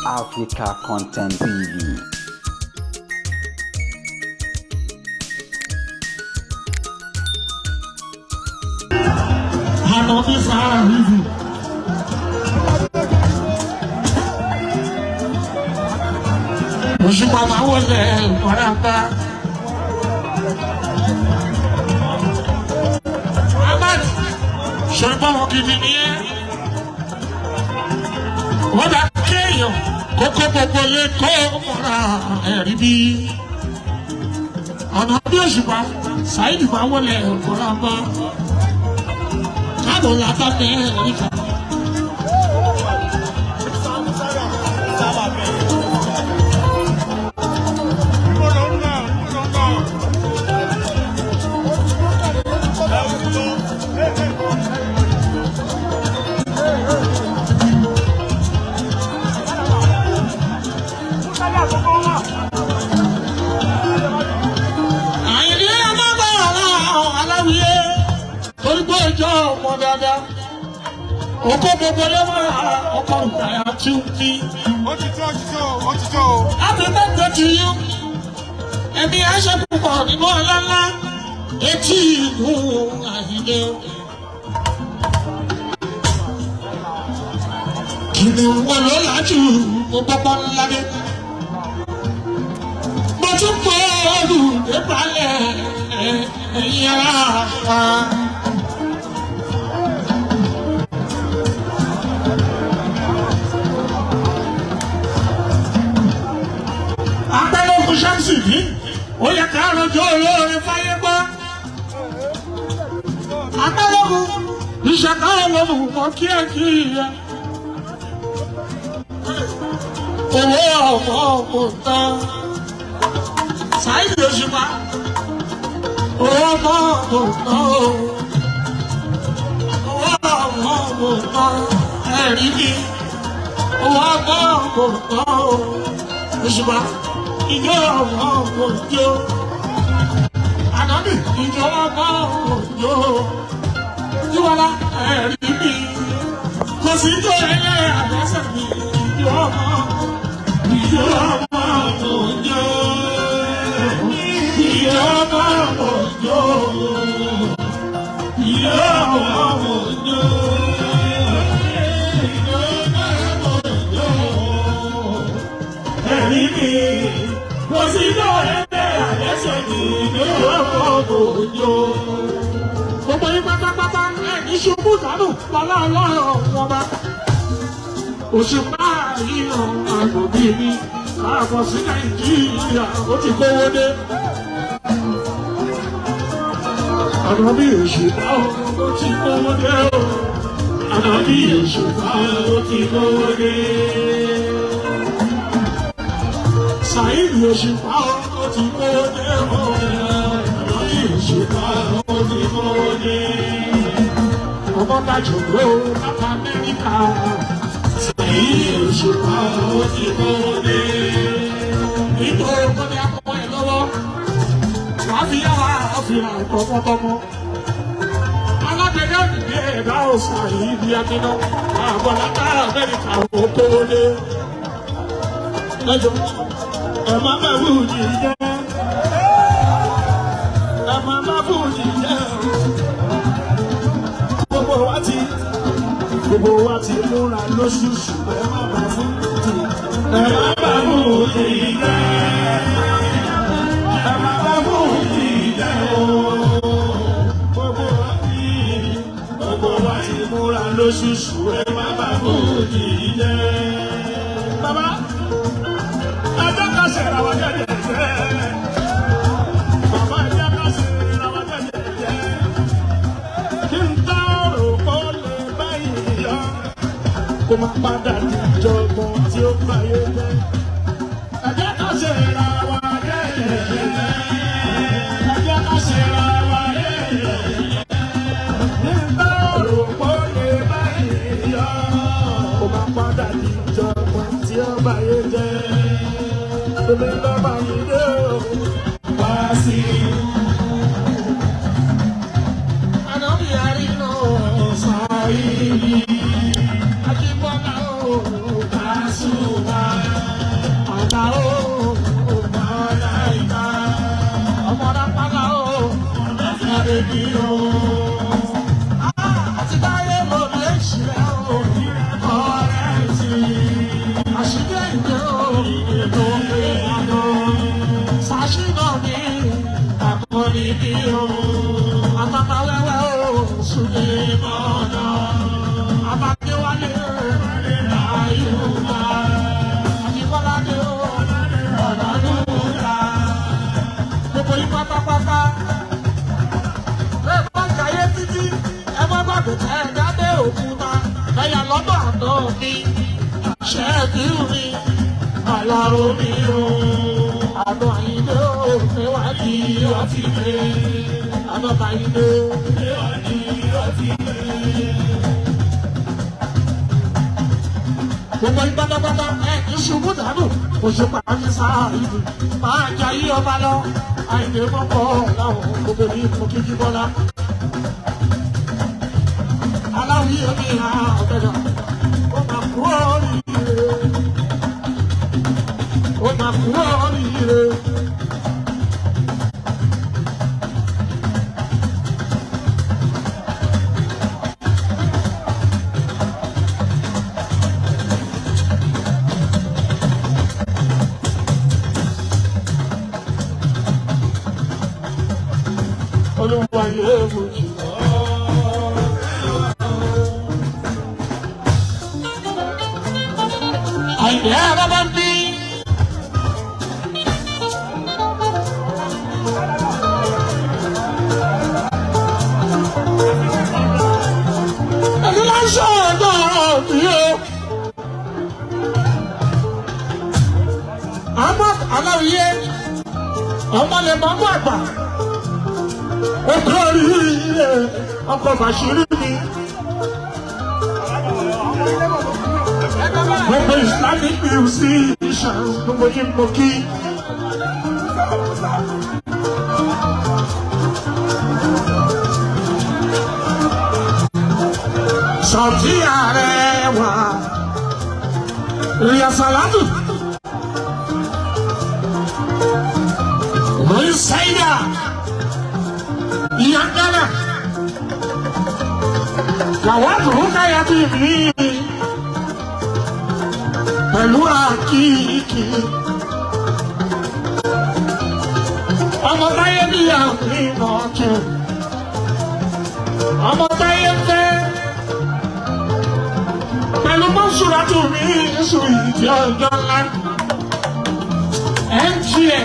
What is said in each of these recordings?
Africa Content TV. Ànàbí Sáàhìdì. Òṣùpá máa wọlé ìmọ̀rànká. Ahmad ṣòro wọn gidi nìyẹn. Wọ́n bá kéèyàn kókó gbogbo lé kó mọ̀ra ẹ̀rí bí. Ànàbí Òṣùpá Sáìdì máa wọlé ìmọ̀rànká. Káàbọ̀ látà Amẹ́ríkà. Àyìnlé ọmọgbàrá aláwìyé torí pé ìjọ ọmọ dáadáa. Oko gbogbo lọ́wọ́ ọkọ̀ ìgbàyà tí ó ní. Ó ti tó, ó ti tó, ó ti tó. Happy birthday to you. Ẹ̀mí á ṣe púpọ̀ nínú ọlá ńlá. Etí ìlú Àyìnlé. Kìnìún wọn ló lájú mo gbọ́pọ́ ńlá dé. Mo tún pọ̀ olùdébálẹ̀ ẹ̀yìn ara wa. Apẹ́lógún Ṣámsì ní ó yẹ ká rọjò olóore fáyé gbọ́. Apẹ́lógún ìṣẹ̀ká olóhùn mọ́ kí ẹ kí ẹ. Owó ọmọ kò tán. Sáyidì Òṣùpá. Owó ọmọ kò tán o. Owó ọmọ kò tán. Ẹ̀rí mi. Owó ọmọ kò tán o. Òṣùpá. Ìjọ ọmọ kò jó. Ànábì ìjọ ọmọ kò jó. Jíwọ́lá ẹ̀rí mi. Kò sí tó ẹlẹ́ àbẹ́sẹ̀ mi. Ìjọ ọmọ. Ìjọ ọmọ kò jó. Ìjọ ọmọ kò jó. Ìjọ ọmọ kò jó. Ìjọ ọmọ kò jó. Ẹ̀rí mi. Kò sí tó ẹlẹ́ àbẹ́sẹ̀ mi. Ìjọ ọmọ kò jó. Gbogbo yín pátápátá ẹ̀ ní ṣubú dànù lọ́lá ọlọ́run ọba. Òṣùpá yíyan àgbòbí mi káàbọ̀ sí Nàìjíríà ó ti kówó dé. Àná bí Òṣùpá ó ti kówó dé o. Àná bí Òṣùpá ó ti kówó dé. Sàyídì Òṣùpá ó ti kówó dé o. Àná bí Òṣùpá ó ti kówó dé. Ọmọ bàjọ́ ló láti Amẹ́ríkà. Sàyídì Òṣùpá ó ti kówó dé. Nítorí ọkọ ni a kọ́ ẹ lọ́wọ́. Wàá fi yá wa àfihàn tọmọtọmọ. Alágbèdá òdìdí ẹ̀dá ọ̀sán yìí bí akíná. Àbọ̀ látà Amẹ́ríkà ó kówó dé. Lẹ́jọ́ ẹ má bá fújì jẹ́. Ẹ má bá fújì jẹ́. Gbogbo wa ti gbogbo wa ti múra lóṣooṣù, ẹ má bà fújì, ẹ má bà fújì jẹ́, ẹ má bà fújì jẹ́ o. Gbogbo wa ti múra lóṣooṣù, ẹ má bà fújì jẹ́. Bàbá, ẹ jẹ́ ká ṣe ra wa jẹ́jẹ́. Bàbá, ẹ jẹ́ ká ṣe ra wa jẹ́jẹ́. Kí n tá rò kó lè báyìí yọ, kó má padà díjọgbọ́n tí ó báyé jẹ́. Ẹ jẹ́ ká ṣe ra wa jẹ́jẹ́. Ẹ jẹ́ ká ṣe ra wa jẹ́jẹ́. Kí n tá rò kó lè báyìí yọ, kó má padà díjọgbọ́n tí ó báyé jẹ́. Èmi lọ́ba yìí dé o, wá sí i. Ànábì àrínà Sáyidì. Ajíbọ́lá o, Pasuma. òkúta ẹ̀yà lọ́dọ̀ àná mi ṣẹ́ẹ̀kì mi aláró mi o àná àyíndé o fẹ́ wá di ọtí pé àná àyíndé fẹ́ wá di ọtí pé. Gbogbo yín pátápátá ẹ ní ṣubú dànù òṣùpá ní sáà ìlú máa jayé ọba lọ àìlè mọ́kọ́ láwọn gbogbo ní mọ́kíkí bọ́lá. Aláwí omi ha ọ̀bẹ̀dọ̀ ó máa kú oríire ó máa kú oríire. Olúwa yóò mú jù. Àyìnbá arábá ń bí. Ẹni lásán ọ̀dọ́ mi o. Àmọ́ aláwìyé, ọmọ lè mọ́ mọ́ àgbà. Ọkọ oríire, ọkọ̀ bàṣírí mi. Gbogbo Islamic musicians gbogbo yín mo kí. Sọ̀tí ààrẹ wà Ríà Sàlátù. Lóyún Sáídà. Ìyá Gánà. Gàwátù Rúkàyà ti rí pẹ̀lú àkíkì. Ọmọ táyé bí àwọn ìmọ̀ tù. Ọmọ táyé ń fẹ́. Pẹ̀lú mọ́ṣúra tó ní ìṣù ìdí ọjọ́ ńlá. MTN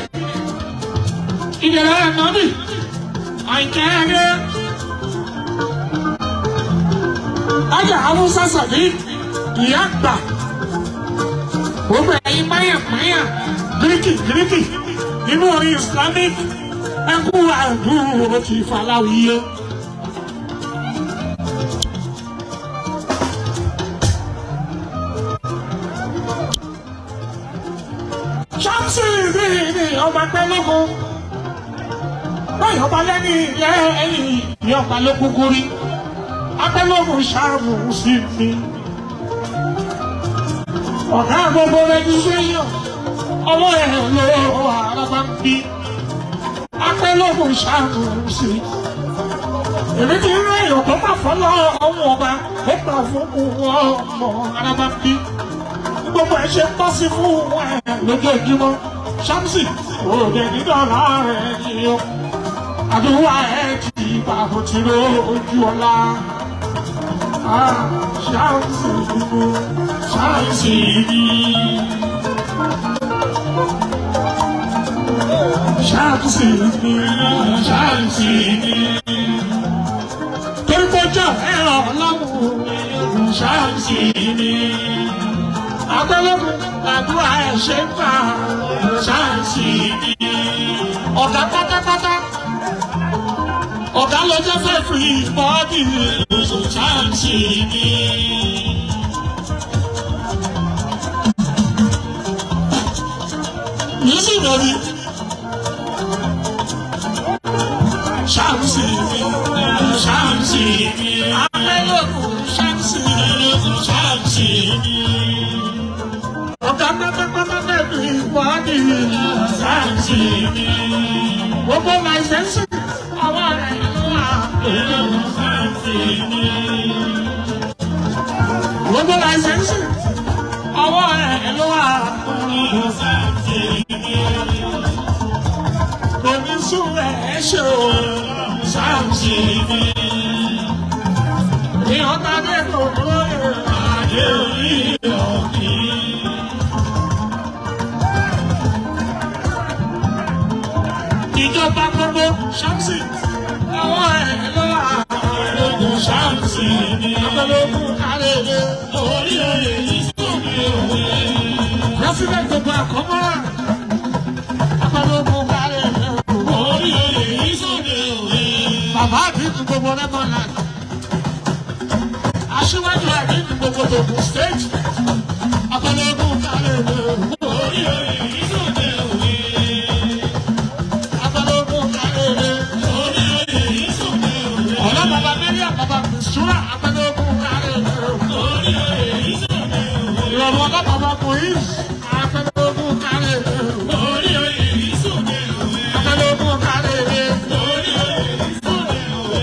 ìdẹ̀rẹ̀ ẹ̀nọ́bì àìkẹ́ ẹ̀rẹ́. Ájà Haúsá Sàdí ìyá àgbà. Gbogbo ẹ̀yin máyàmáyà gíríkì gíríkì nínú orin Islamic ẹkú àdúró ti faláwíyé. Ṣáàṣì ní ọba pẹ́lógún. Báyọ̀ ọba lẹ́ni lẹ́yìn ní ọba ló kúkú rí. Apẹ́lógún ṣáàmù sí mi. Ọ̀gá gbogbo rẹ́jísẹ́yọ̀ ọwọ́ ẹ̀ ló ara bá ń bí. Apẹ́lógún ṣáàmù sí. Èmi ti rí èèyàn tó bá fọ́lọ́ ọ̀hún ọba ó gbà fún ọmọ ara bá ń bí. Gbogbo ẹ̀ ṣe ń bọ́ sí fún ẹ lójoojúmọ́. Ṣámsì òde nídọ̀lá rẹ̀ ni ó. Àdúrà ẹ̀ ti bá ti ro ojú ọlá. Ṣámsì ìlú Ṣámsì ìlú. Ṣámsì ìlú Ṣámsì ìlú. Torí kó jẹ́ ẹ̀rọ ọlọ́run Ṣámsì ìlú. Agbẹ́lógún làdúrà ẹ̀ ṣe ń gbà Ṣámsì ìlú. Ọ̀gá pátápátá. Ọ̀gá ló jẹ́ fẹ́ fi bọ́ọ̀dì Ṣámsì ìlú. Yìí lórí Ṣámsì ìlú Ṣámsì ìlú. Agbẹ́lógún Ṣámsì ìlú Ṣámsì ìlú. Ọ̀gá pátápátá fẹ́ fi bọ́ọ̀dì Ṣámsì ìlú. Gbogbo láìsẹ̀nsì ọwọ́ rẹ̀ ló wà. Gbogbo láìsẹ̀nsì ọwọ́ rẹ̀ ló wà. Kò ní sùn ẹ̀ ṣe o, Ṣámsì ìlú. Ìyọ̀n ta dé kò lóye àdé orí ọ̀kìn. Ìjọba gbogbo Ṣámsì àwọn ẹ̀ ló wà lógun Ṣámsì abẹ́lógún gbogbo àkọ́mọ́ra. Apẹ́lógún kárẹ̀ ẹ̀ o. Orí oyè yìí sóde òwe. Bàbá àdínní gbogbo Rẹ́mọ̀lá. Aṣíwájú àdínní gbogbo Ògùn state. Apẹ́lógún kárẹ̀ ẹ̀ o. Orí oyè yìí sóde òwe. Apẹ́lógún kárẹ̀ ẹ̀ o. Orí oyè yìí sóde òwe. Ọ̀la bàbá Mẹ́ríà bàbá Mìsúrà apẹ́lógún kárẹ̀ ẹ̀ o. Orí oyè yìí sóde òwe. Ìrọ̀rùn ọ̀la bàbá Mohiz apẹ́lógún kárẹ̀ ẹ̀ o. Orí oyè yìí sóde òwe. Apẹ́lógún kárẹ̀ ẹ̀ o. Orí oyè yìí sóde òwe.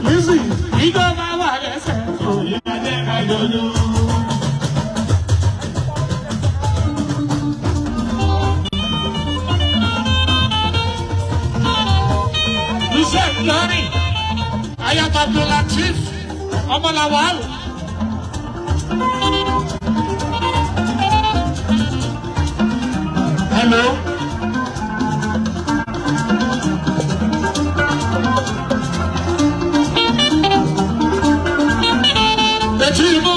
Lizzy, ìjọ máa wà lẹ́sẹ̀ o. Ìyá jẹ́ ká jọjú. Iṣẹ́ Ìlọrin, Ayaba Abdulateef, Ọmọlàwàl. Hello. Etí imú.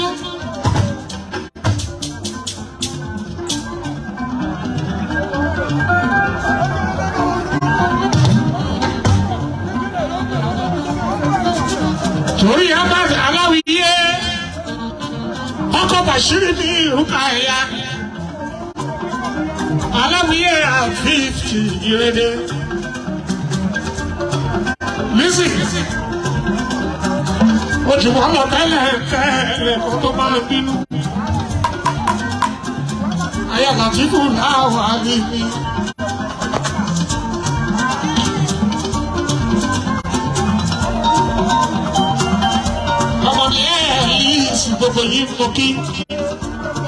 Torí Ahmad Aláwìyé, ọkọ̀ Bàṣírí ní ìrúkà ẹ̀yà. Aláwìyé à 50 ìrẹ́dẹ́. Lizzy, ojú wọn lọ tẹ́lẹ̀ tẹ́lẹ̀ kó tó máa bínú. Ayọ̀lá tí kò láwà níbi. Ọmọ ní ẹ̀ yìí sì gbogbo yìí mú kí.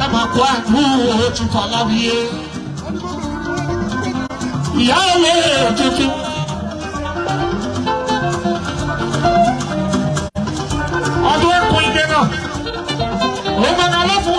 Ẹ máa kó àdúrà tuntun Aláwìyé. Ìyá òwe tuntun. Ọdún ẹkùn ibẹ̀ náà. Òun gbọ́dọ̀ ọlọ́fun